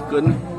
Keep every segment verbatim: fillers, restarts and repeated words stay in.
Kun.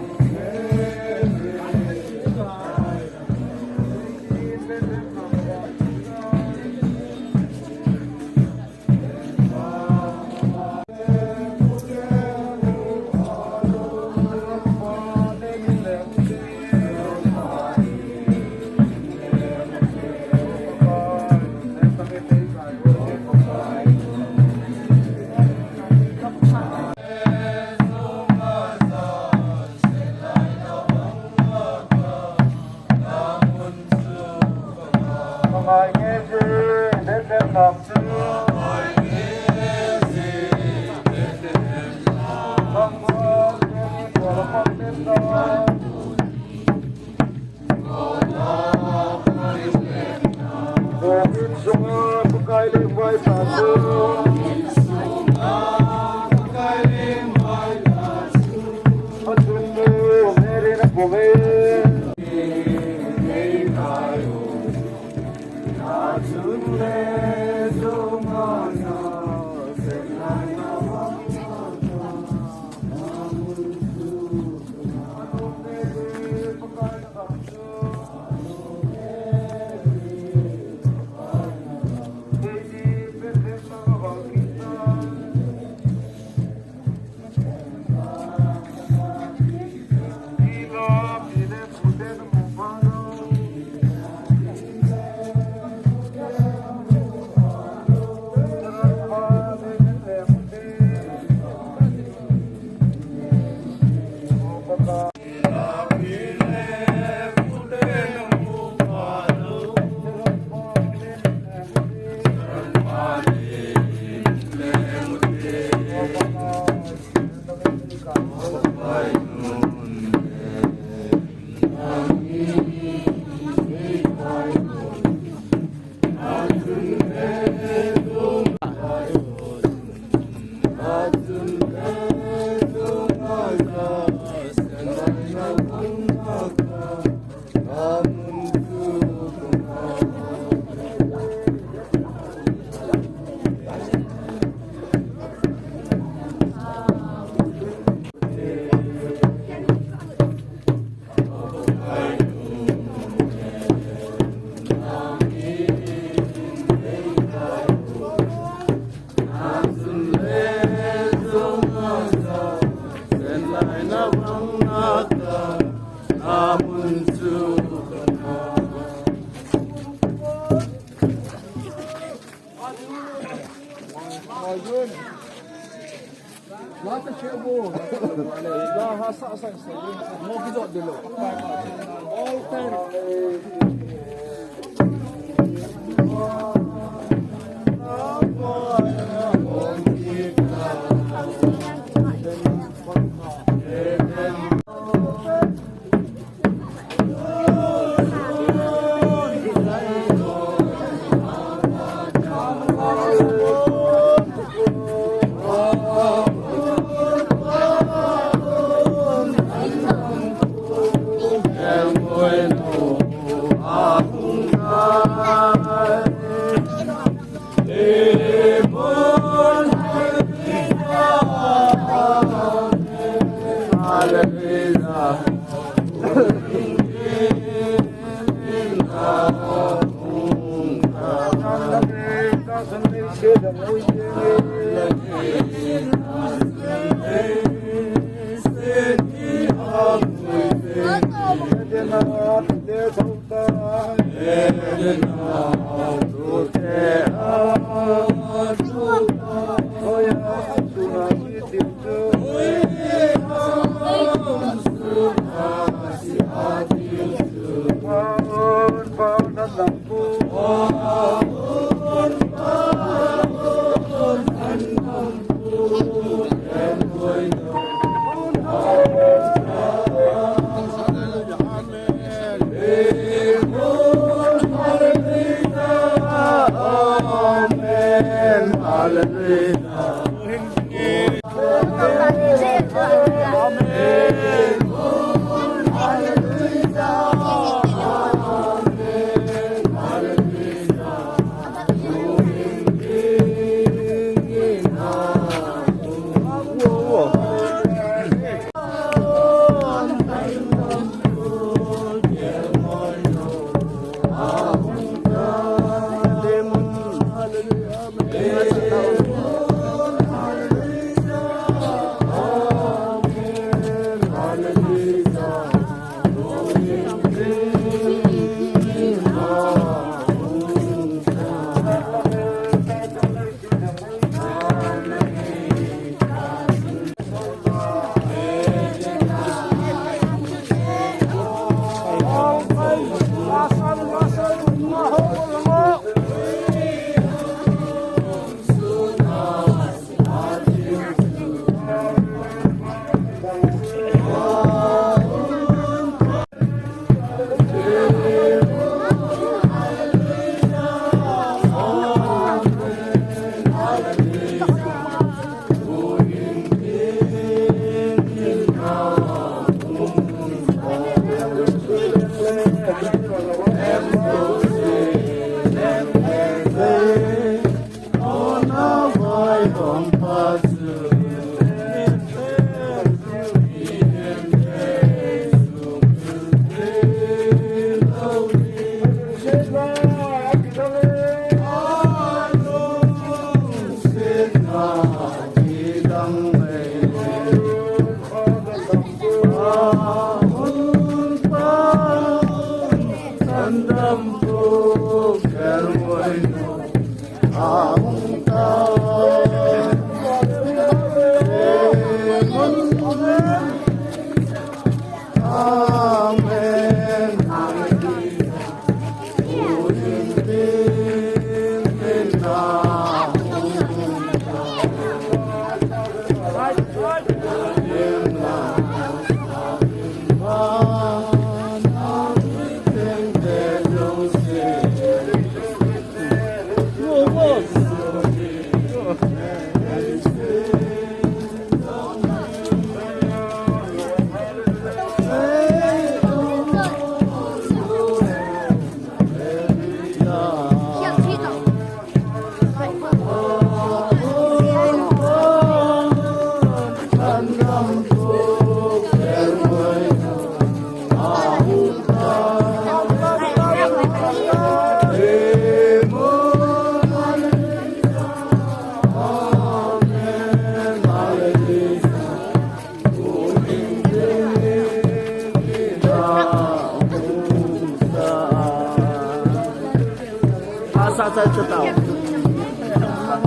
Asa sa sa tao.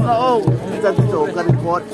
Oh, sa dito, kan kot.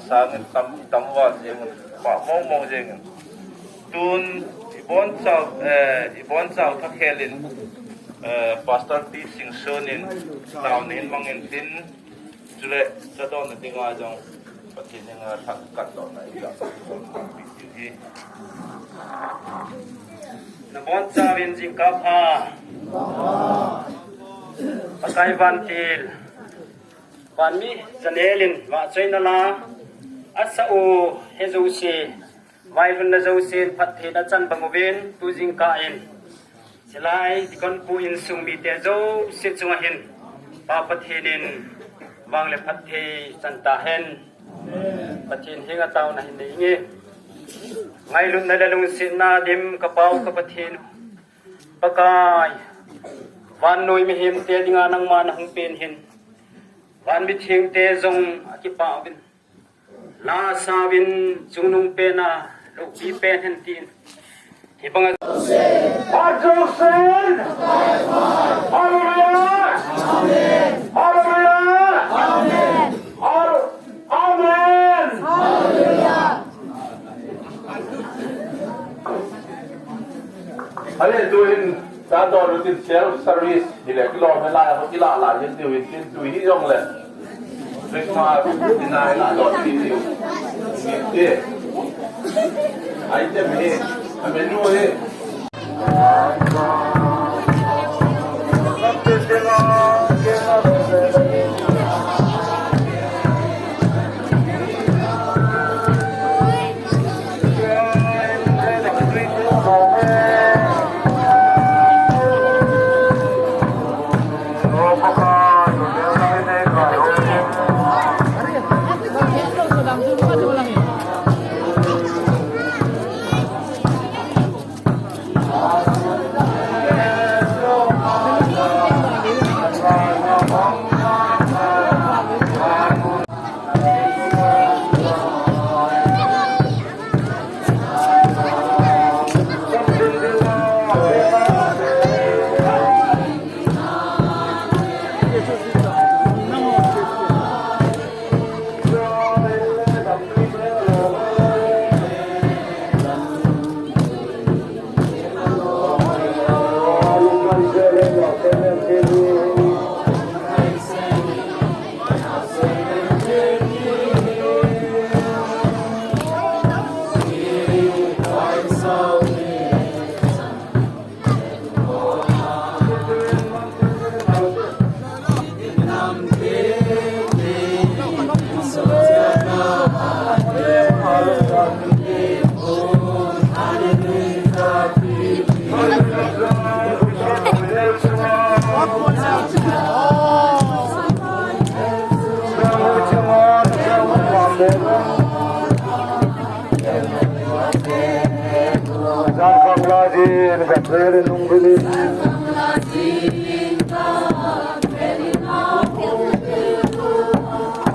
Sangin tam, tam val jengin, pa mong mong jengin. Tun, ibon chau, eh, ibon chau tha khelin, eh, Pastor T Singson in, tau nin mangin tin, chule, chadon na dinga jong, Pathen ninga thak kat don na ila. Nabon chauvin jingkah pha. Pakai vantil. Vanmi janel in vahchoina la, asah u he jouse, vailhunna jousen phattheina chan bang uvin tu jingkah in. Silai, Deacon Pu insung mite jouse chunga hin, Pa Pathen in vang le phatthei chan tahen. Pathen henga taona hin nei inge. Ngailutna le lungsetna dim ka Pau ka Pathen. Pakai, vannoi mihemte dinga nangma nahung pen hin. Van mithengte jong akipah uvin. La sauvin chungnung pena, loupi pen hen tin. Hibanga. Hallelujah! Hallelujah! Hallelujah! Amen. Ale, tuin, ta dol utin self service, hile, kilo, me la, ho, kila, la, yin, tuin, tin, tuin, hi, jong, le. Christmas, ni, nai, la, dol, tin, tin. Ye. Ai, te, me, a, me, nu, ye.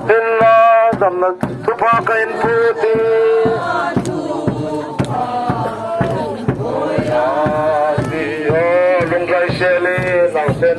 Dinna damna thupha ka in pute. Lunglai sele, nausen.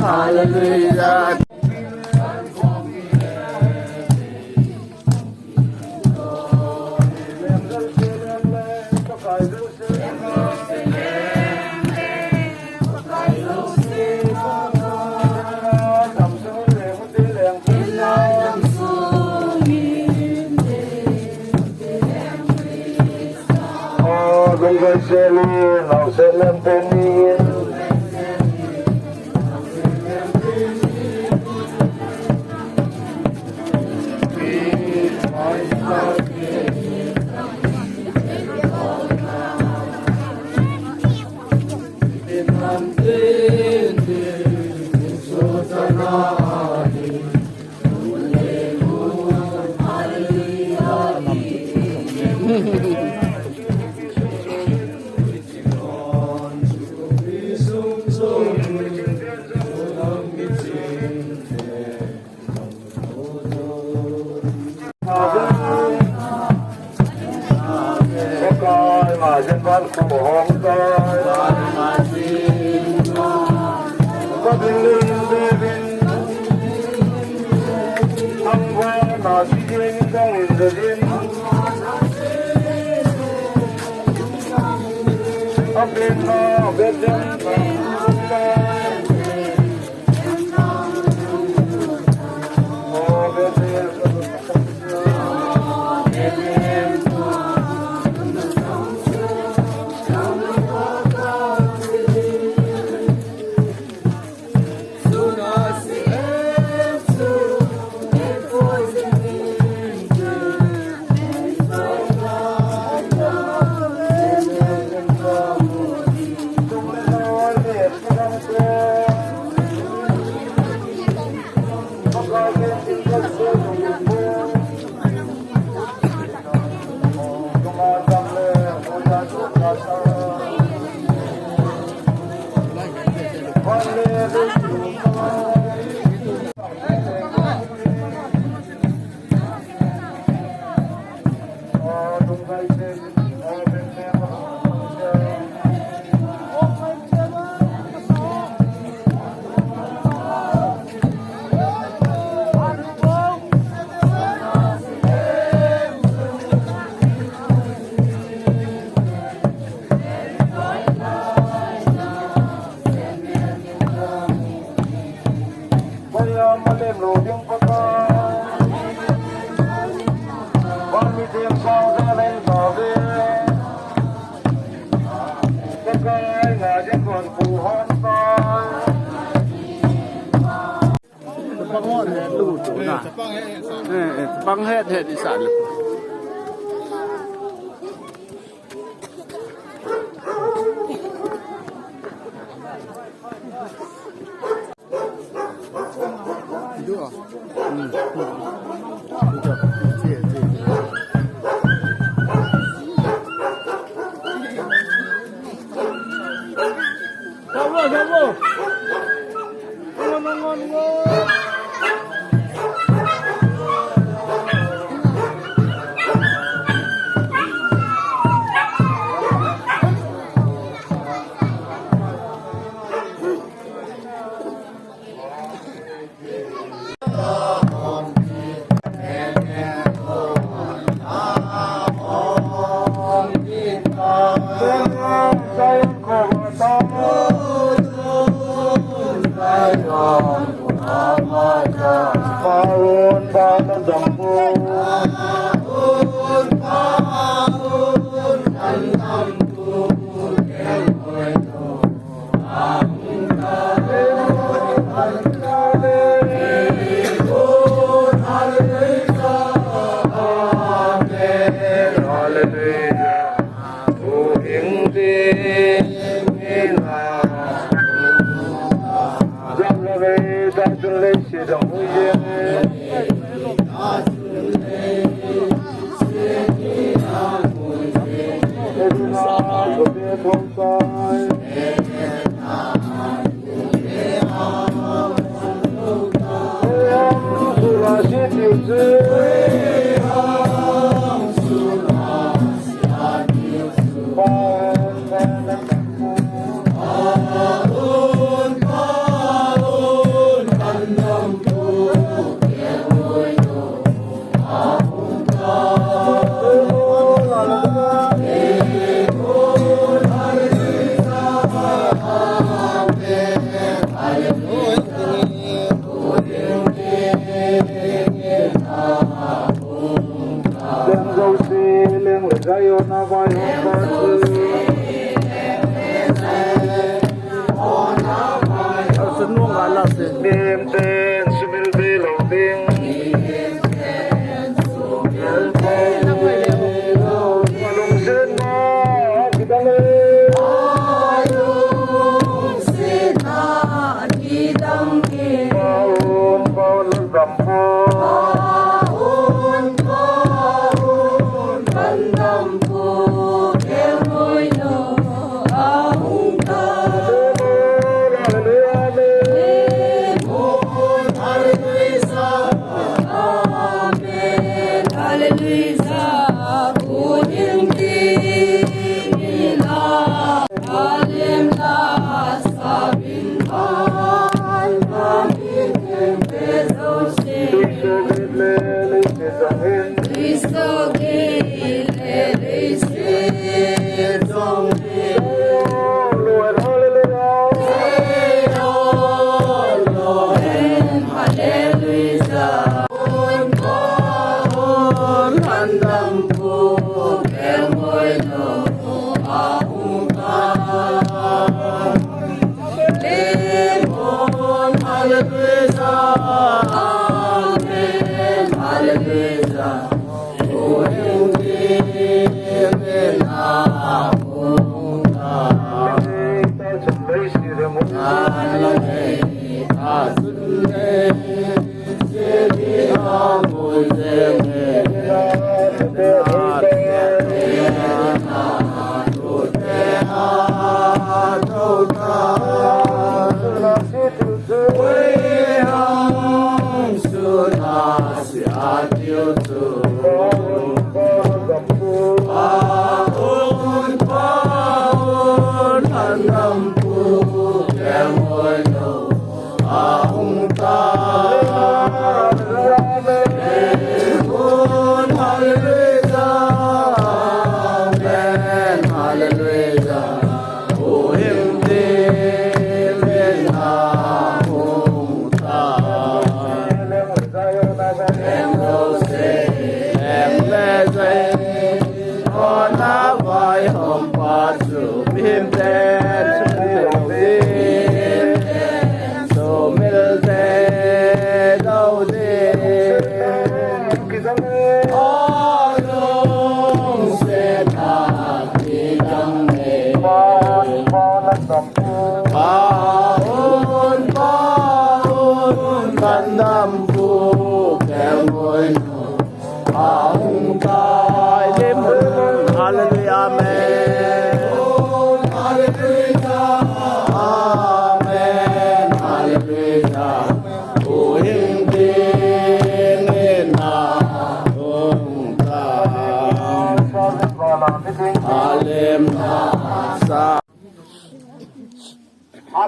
Hallelujah. Pang het het isan.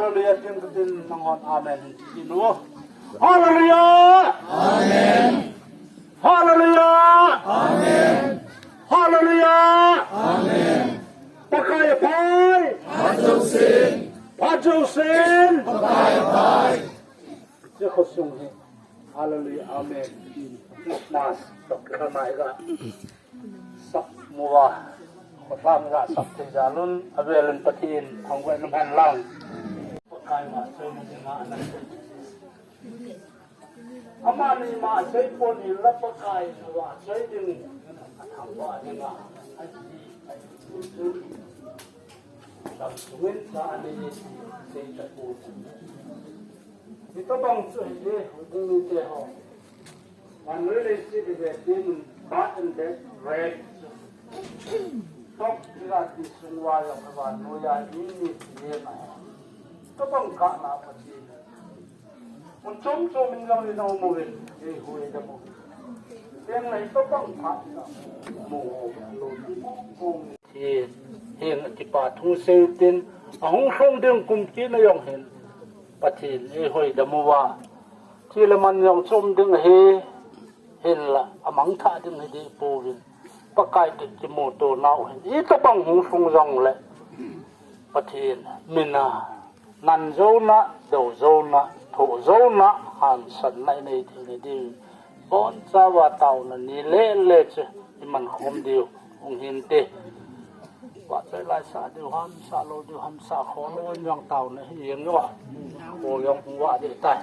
Hallelujah, tin ka tin nanghon amen. Tin o. Hallelujah! Amen. Hallelujah! Amen. Hallelujah! Amen. Pakai aphai. Phat jousen. Phat jousen. Pakai aphai. Che khosung hi. Hallelujah, amen. Christmas, tok khamai ga. Sap muwa. Khotlam ga sap thei jalun, avelun Pathen, thangvah in um hen lang. Pakai ma, choi ma, choi ma, amen. Amani ma, choi pon in la Pakai, ma, choi ding, athangvah ding a. Aji, aji, aji. Lam sungin sa ani ni si, sei ta pu. Hitobang chu hile, huding mite ho. One relationship is a demon, birth and death, red. Tok, ila ti sungwa ya kaba, no ya, ni ni si ye ma. Hitobang ka na pa ti. Mun chom chom in lang in a um uvin, ei hui da mu. Teng lai to pang pha na mu ho, lo di mo kong. Hi, hi kipa thu sei tin, ahung lhung ding kum kit na jong hin, Pathen ei hui da mu va. Thi le man jong chom ding ahi, hinla, amang tha ding hi di pouvin. Pakai toh kimuto nau hin. Itobang hung lhung jongle, Pathen min a, nan jona, do jona, tho jona, hansanna inei thei na diu. Bonchauva taona ni le le chu iman khom diu hung hinte. Vahchoi laisah diu ham, sah lou diu ham, sah kho lou in jong taona hi jeng jo. Kho jong hung vah ding tai.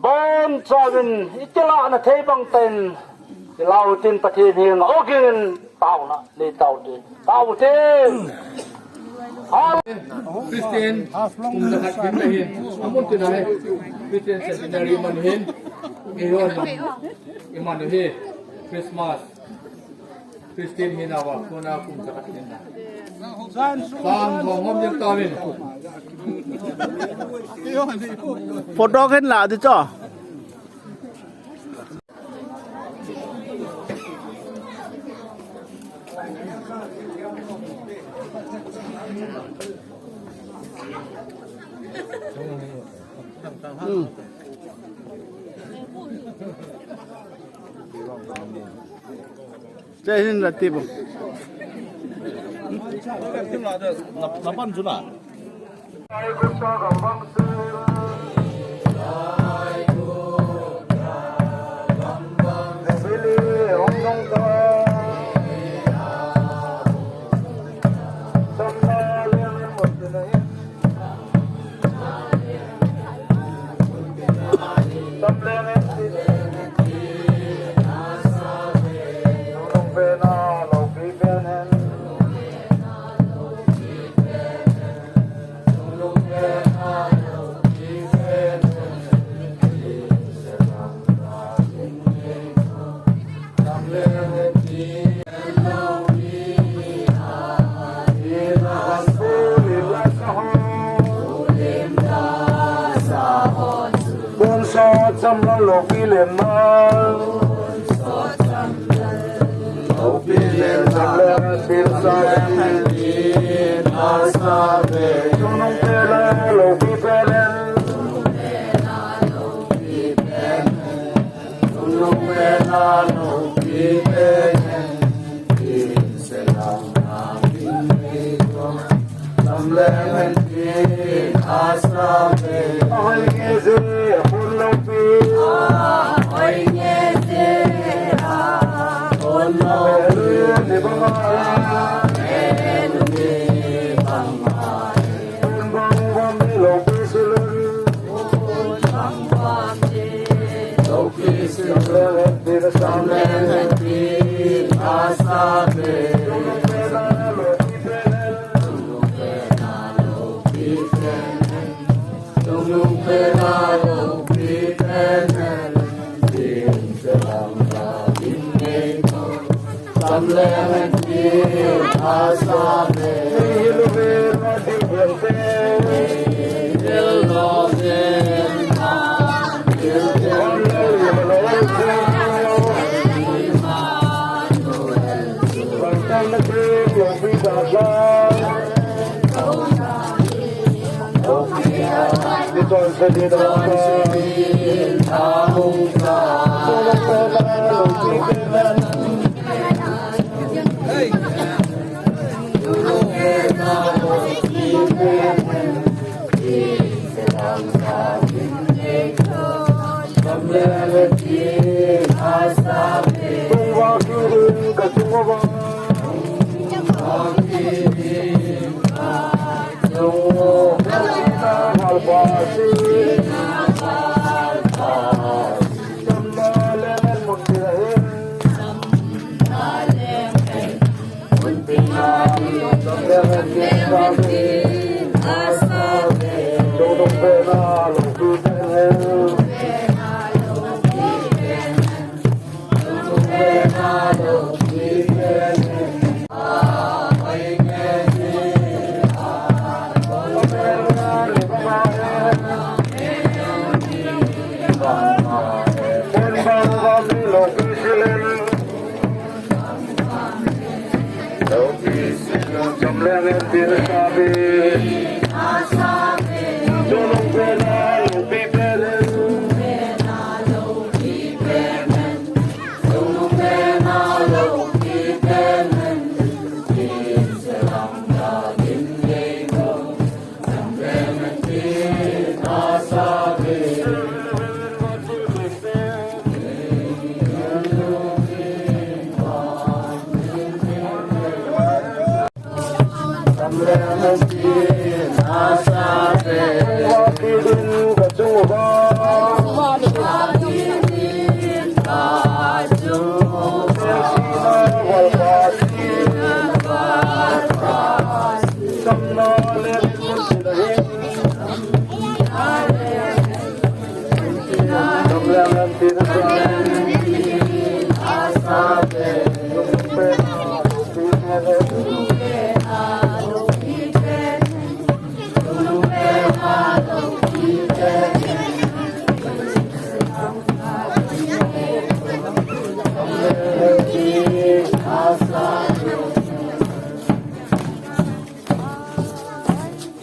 Bonchauvin, i kilahna thei bang tah in, kilah u tin Pathen henga, ogin taona nei tau te. Tau te. Hal- Christian, kum jakhat hin le hin, amun tin ahi. Christian Centenary man hin, i hon, i man hi, Christmas. Christian hina va, kona kum jakhat hina. Sang hong hom ding tauvin. Photo khen la di cho. Hmm. Jai Hind, Rati bang. Na, na pan chu na. Bonso cham lal lopi len ma. Lopi len cham lal pil sa len. Asa ve. Tunung pe la lopi pe len. Tunung pe la lopi pe len.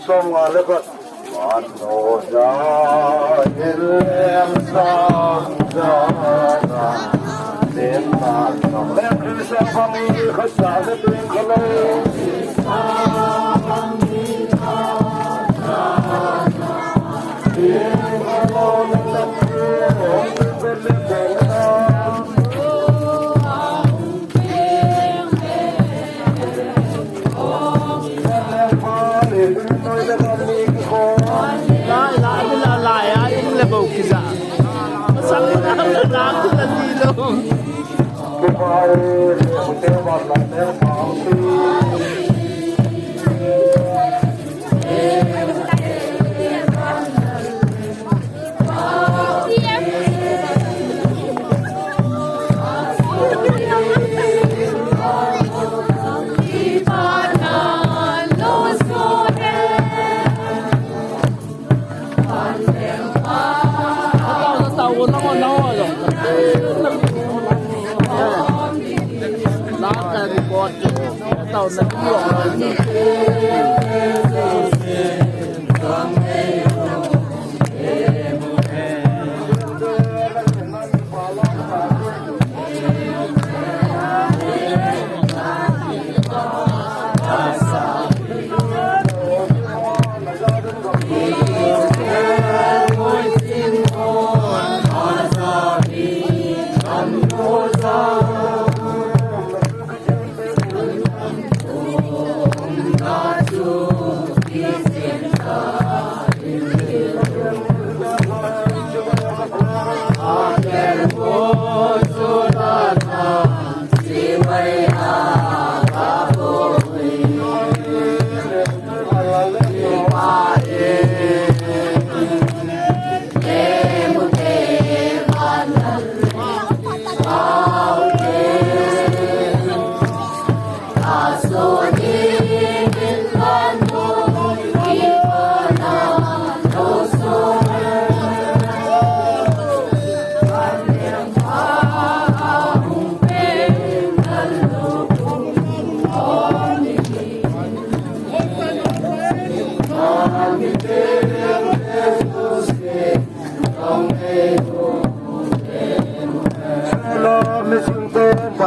Som nga le khat. Mano ja in lem sang ja na. Lem na sang lem du sa bang i kha sa le lem kha le.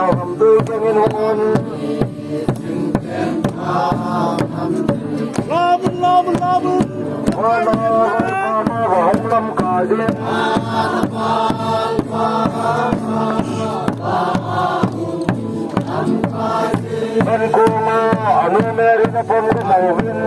Lam, lam, lam. Hung lam ka di. Kan kuma anu Mary na pom ko mo hin.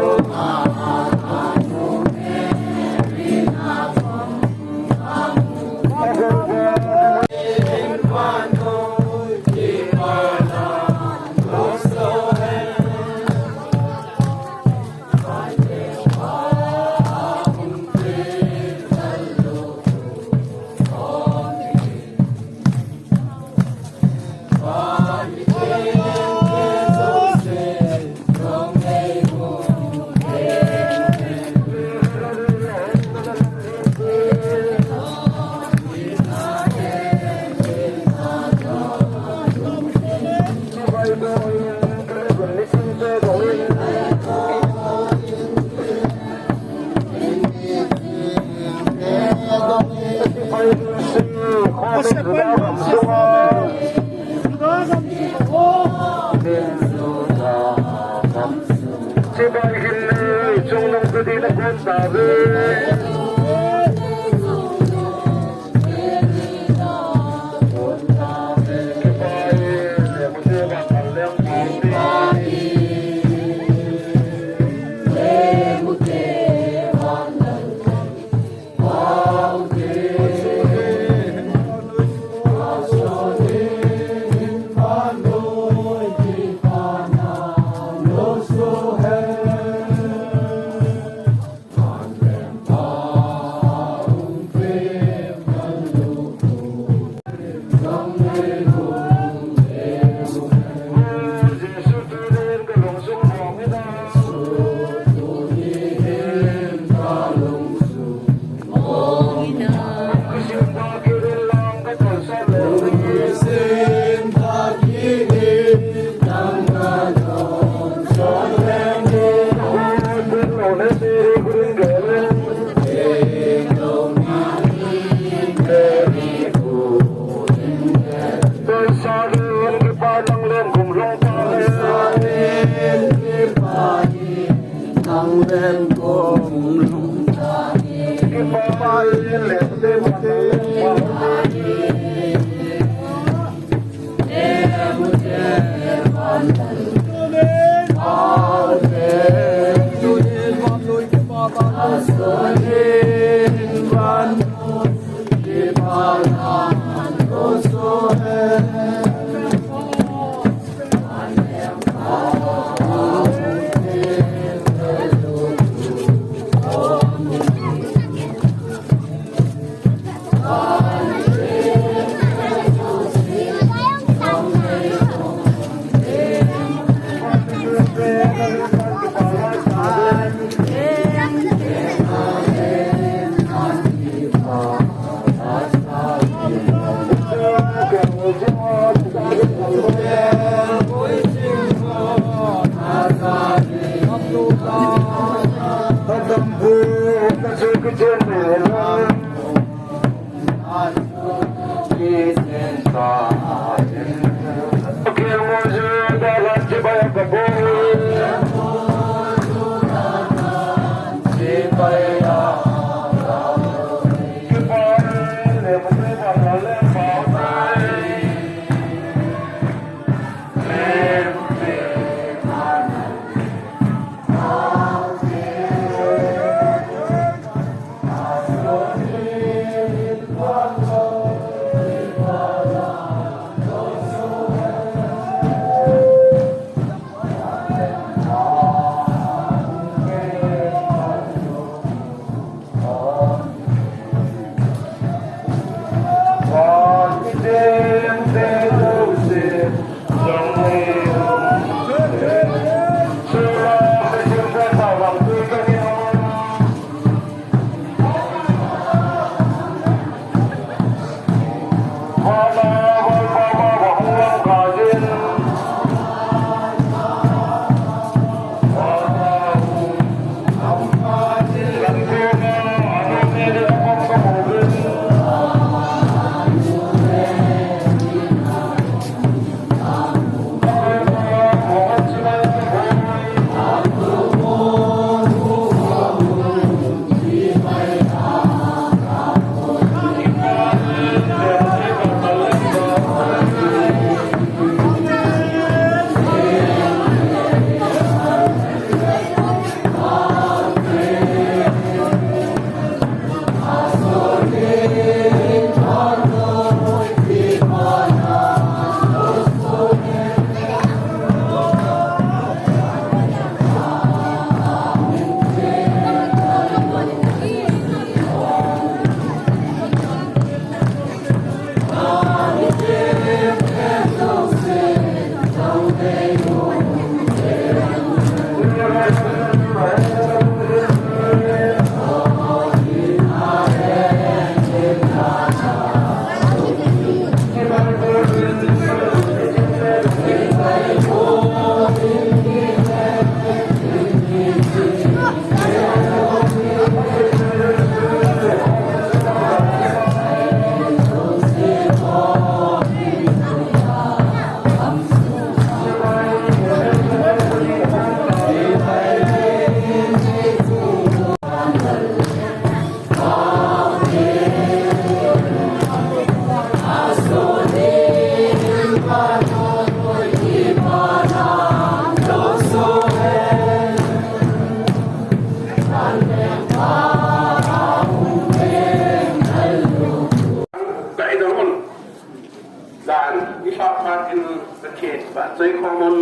Pathen vahchoi khom un.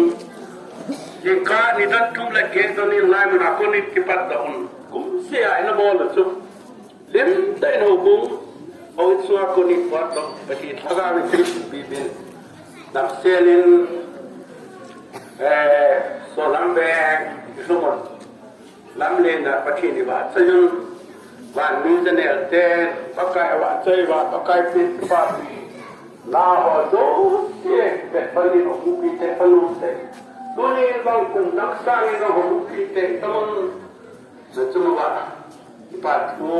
Jingkah nidan thum le get donin lai muna konin kipat doh un. Kumseh a ina bol u chu lim tah in houbung, houin sunga konin pat doh Pathen lhagao in thilpeh peh in, damsel in, eh, solam veng ilhung un. Lamlen a Pathen ivahchoi un. Van mi janel ten Pakai avahchoi uva, Pakai pen kipapi na ho jouse, vet bangin houpi te, panu te, tunin vang kum dang sangin vang houpi te, tamun na chung uva kipa thu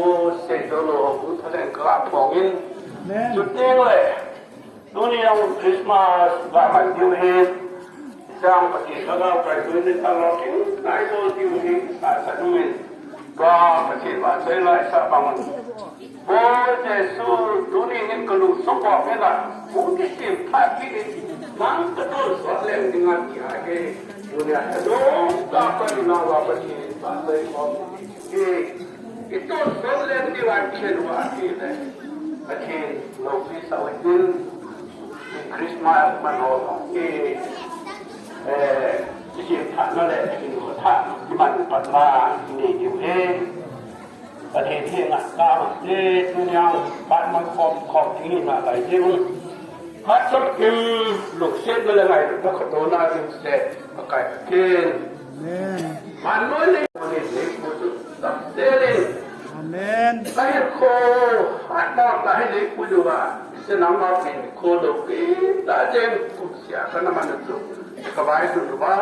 seidoh lou houpi thalheng kaphong in. Amen. Chuteng le Tuni jong Christmas ga man diu ahin, chang Pathen lhagao kaisuh in talo king kaisuh diu ahi, tahsan umin. Tua Pathen vahchoi laisah bang un. O Jesu, tuni hin kalungsung uva hung kisem phat kit in, nang katonsot leng ding ahi. Tunia thanom tah a kanung uva Pathen vahchoi khom in. Itonsot leng diu ahi, khen uva ahile, Pathen loupi sah u hitin, Christmas man ho, i, eh, i jil thahna le i jil thah i man pat ma i nei diu ahi. Pathen henga ka te tunia pat man khom khom ding hi nalai diu. Phat chomkim lungsetna le ngailutna khatona ding seh, Pakai Pathen. Amen. Vannoi leiset, leiset chu damsel in. Amen. Kahinkho hatmo tah hi leiset uva, se nangma hinkho loupi tah jeng kumseh a kana man u chu kavaihom uva.